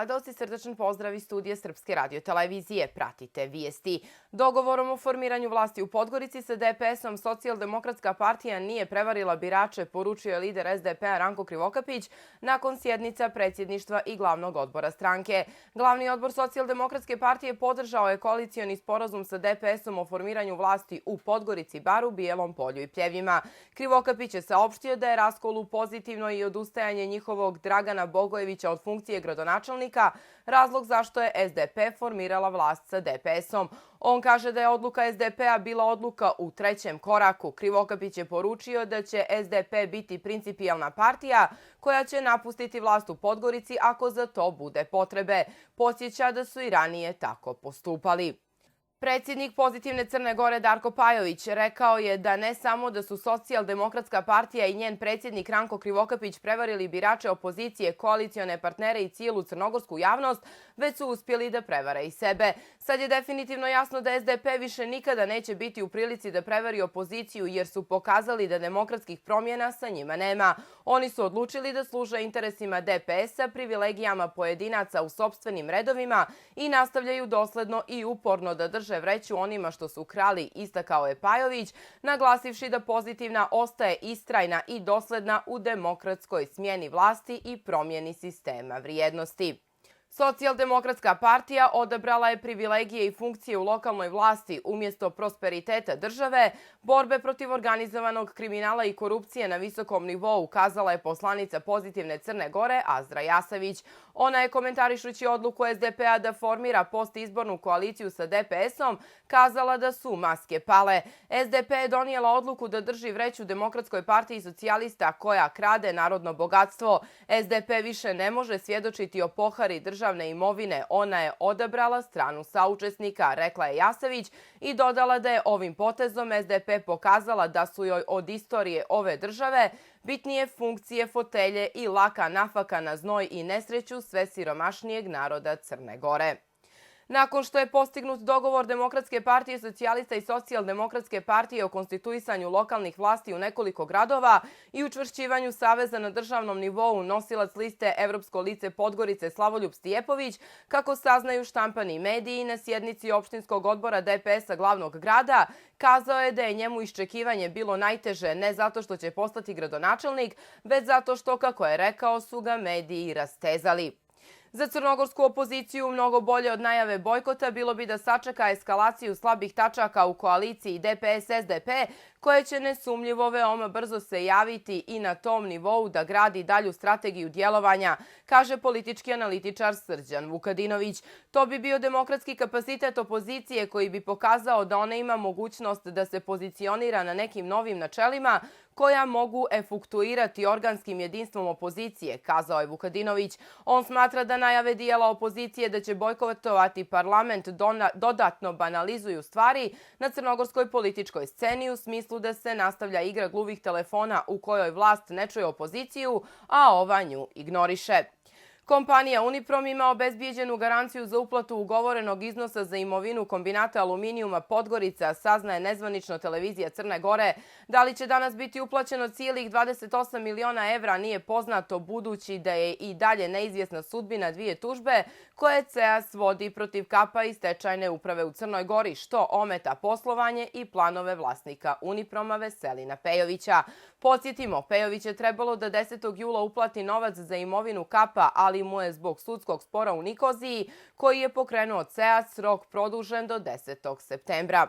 gledaoci, srdačan pozdrav iz studija Srpske radiotelevizije. Pratite vijesti. Dogovorom o formiranju vlasti u Podgorici sa DPS-om Socijaldemokratska partija nije prevarila birače, poručio je lider SDP-a Ranko Krivokapić nakon sjednica predsjedništva i glavnog odbora stranke. Glavni odbor Socijaldemokratske partije podržao je koalicioni sporazum sa DPS-om o formiranju vlasti u Podgorici, Baru, Bijelom Polju i Pljevljima. Krivokapić je saopštio da je raskolu pozitivno i odustajanje njihovog Dragana Bogojevića od funkcije gradonačelnika razlog zašto je SDP formirala vlast sa DPS-om. On kaže da je odluka SDP-a bila odluka u trećem koraku. Krivokapić je poručio da će SDP biti principijelna partija koja će napustiti vlast u Podgorici ako za to bude potrebe. Podsjeća da su i ranije tako postupali. Predsjednik Pozitivne Crne Gore Darko Pajović rekao je da ne samo da su Socijaldemokratska partija i njen predsjednik Ranko Krivokapić prevarili birače opozicije, koalicione partnere i cijelu crnogorsku javnost, već su uspjeli da prevare i sebe. Sad je definitivno jasno da SDP više nikada neće biti u prilici da prevari opoziciju jer su pokazali da demokratskih promjena sa njima nema. Oni su odlučili da služe interesima DPS-a, privilegijama pojedinaca u sopstvenim redovima i nastavljaju dosledno i uporno da drže vreću onima što su krali, istakao je Pajović, naglasivši da Pozitivna ostaje istrajna i dosledna u demokratskoj smjeni vlasti i promjeni sistema vrijednosti. Socijaldemokratska partija odabrala je privilegije i funkcije u lokalnoj vlasti umjesto prosperiteta države, borbe protiv organizovanog kriminala i korupcije na visokom nivou, kazala je poslanica Pozitivne Crne Gore Azdra Jasavić. Ona je, komentarišući odluku SDP-a da formira postizbornu koaliciju sa DPS-om, kazala da su maske pale. SDP je donijela odluku da drži vreću Demokratskoj partiji socijalista koja krade narodno bogatstvo. SDP više ne može svjedočiti o pohari državne imovine. Ona je odabrala stranu saučesnika, rekla je Jasavić i dodala da je ovim potezom SDP pokazala da su joj od istorije ove države bitnije funkcije, fotelje i laka nafaka na znoj i nesreću sve siromašnijeg naroda Crne Gore. Nakon što je postignut dogovor Demokratske partije socijalista i Socijaldemokratske partije o konstituisanju lokalnih vlasti u nekoliko gradova i učvršćivanju saveza na državnom nivou, nosilac liste Evropsko lice Podgorice Slavoljub Stijepović, kako saznaju štampani mediji na sjednici opštinskog odbora DPS-a glavnog grada, kazao je da je njemu iščekivanje bilo najteže ne zato što će postati gradonačelnik, već zato što, kako je rekao, su ga mediji rastezali. Za crnogorsku opoziciju mnogo bolje od najave bojkota bilo bi da sačeka eskalaciju slabih tačaka u koaliciji DPS-SDP, koje će nesumnjivo veoma brzo se javiti i na tom nivou da gradi dalju strategiju djelovanja, kaže politički analitičar Srđan Vukadinović. To bi bio demokratski kapacitet opozicije koji bi pokazao da ona ima mogućnost da se pozicionira na nekim novim načelima koja mogu efluktuirati organskim jedinstvom opozicije, kazao je Vukadinović. On smatra da najave dijela opozicije da će bojkotovati parlament dodatno banalizuju stvari na crnogorskoj političkoj sceni u smislu da se nastavlja igra gluvih telefona u kojoj vlast ne čuje opoziciju, a ova nju ignoriše. Kompanija Uniprom ima obezbijeđenu garanciju za uplatu ugovorenog iznosa za imovinu kombinata aluminijuma Podgorica, saznaje nezvanično televizija Crne Gore. Da li će danas biti uplaćeno cijelih 28 miliona evra nije poznato, budući da je i dalje neizvjesna sudbina dvije tužbe koje CEAS vodi protiv Kapa i stečajne uprave u Crnoj Gori, što ometa poslovanje i planove vlasnika Uniproma Veselina Pejovića. Podsjetimo, Pejović je trebalo da 10. jula uplati novac za imovinu Kapa, ali mu je zbog sudskog spora u Nikoziji, koji je pokrenuo CEAS, rok produžen do 10. septembra.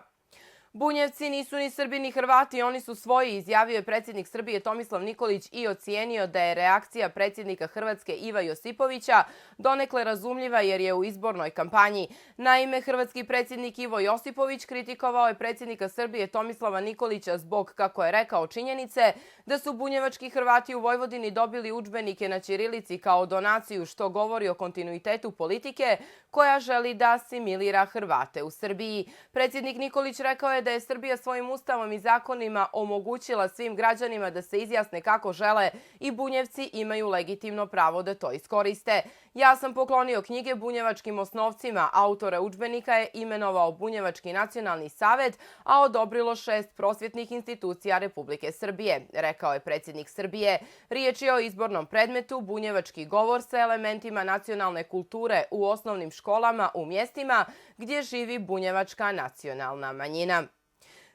Bunjevci nisu ni Srbi ni Hrvati, oni su svoji, izjavio je predsjednik Srbije Tomislav Nikolić i ocijenio da je reakcija predsjednika Hrvatske Iva Josipovića donekle razumljiva jer je u izbornoj kampanji. Naime, hrvatski predsjednik Ivo Josipović kritikovao je predsjednika Srbije Tomislava Nikolića zbog, kako je rekao, činjenice da su bunjevački Hrvati u Vojvodini dobili udžbenike na ćirilici kao donaciju, što govori o kontinuitetu politike koja želi da asimilira Hrvate u Srbiji. Predsjednik Nikolić rekao je da je Srbija svojim ustavom i zakonima omogućila svim građanima da se izjasne kako žele i Bunjevci imaju legitimno pravo da to iskoriste. Ja sam poklonio knjige bunjevačkim osnovcima, autora udžbenika je imenovao Bunjevački nacionalni savet, a odobrilo 6 prosvjetnih institucija Republike Srbije, rekao je predsjednik Srbije. Riječ je o izbornom predmetu Bunjevački govor sa elementima nacionalne kulture u osnovnim školama u mjestima gdje živi bunjevačka nacionalna manjina.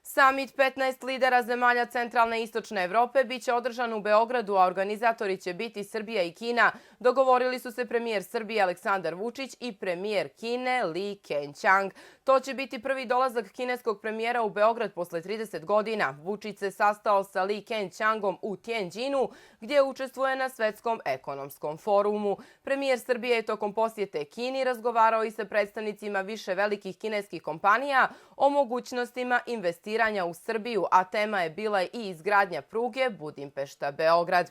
Samit 15 lidera zemalja centralne i istočne Evrope biće održan u Beogradu, a organizatori će biti Srbija i Kina. Dogovorili su se premijer Srbije Aleksandar Vučić i premijer Kine Li Keqiang. To će biti prvi dolazak kineskog premijera u Beograd posle 30 godina. Vučić se sastao sa Li Keqiangom u Tianjinu, gdje učestvuje na Svetskom ekonomskom forumu. Premijer Srbije je tokom posjete Kini razgovarao i sa predstavnicima više velikih kineskih kompanija o mogućnostima investiranja u Srbiju, a tema je bila i izgradnja pruge Budimpešta-Beograd.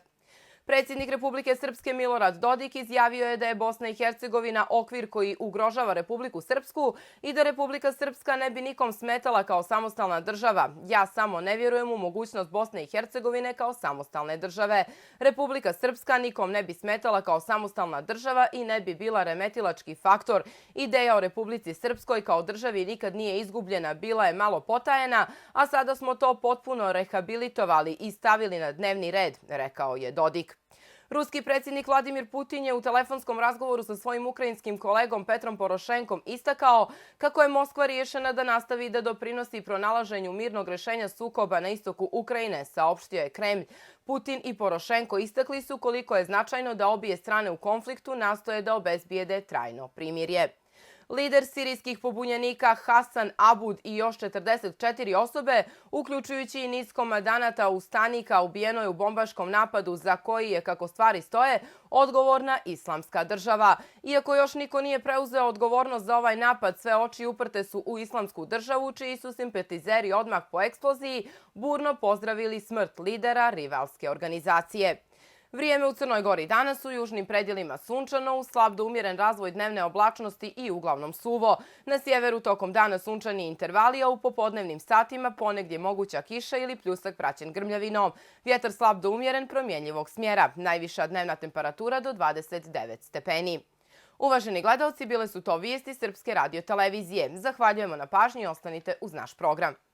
Predsjednik Republike Srpske Milorad Dodik izjavio je da je Bosna i Hercegovina okvir koji ugrožava Republiku Srpsku i da Republika Srpska ne bi nikom smetala kao samostalna država. Ja samo ne vjerujem u mogućnost Bosne i Hercegovine kao samostalne države. Republika Srpska nikom ne bi smetala kao samostalna država i ne bi bila remetilački faktor. Ideja o Republici Srpskoj kao državi nikad nije izgubljena, bila je malo potajena, a sada smo to potpuno rehabilitovali i stavili na dnevni red, rekao je Dodik. Ruski predsjednik Vladimir Putin je u telefonskom razgovoru sa svojim ukrajinskim kolegom Petrom Porošenkom istakao kako je Moskva riješena da nastavi da doprinosi pronalaženju mirnog rješenja sukoba na istoku Ukrajine, saopštio je Kremlj. Putin i Porošenko istakli su koliko je značajno da obje strane u konfliktu nastoje da obezbijede trajno primirje. Lider sirijskih pobunjenika Hasan Abud i još 44 osobe, uključujući i niz komandanata ustanika, ubijeno je u bombaškom napadu za koji je, kako stvari stoje, odgovorna Islamska država. Iako još niko nije preuzeo odgovornost za ovaj napad, sve oči uprte su u Islamsku državu, čiji su simpatizeri odmah po eksploziji burno pozdravili smrt lidera rivalske organizacije. Vrijeme u Crnoj Gori danas u južnim predjelima sunčano, uz slab do umjeren razvoj dnevne oblačnosti i uglavnom suvo. Na sjeveru tokom dana sunčani intervali, a u popodnevnim satima ponegdje moguća kiša ili pljusak praćen grmljavinom. Vjetar slab do umjeren promjenjivog smjera. Najviša dnevna temperatura do 29 stepeni. Uvaženi gledaoci, bile su to vijesti Srpske radio televizije. Zahvaljujemo na pažnji i ostanite uz naš program.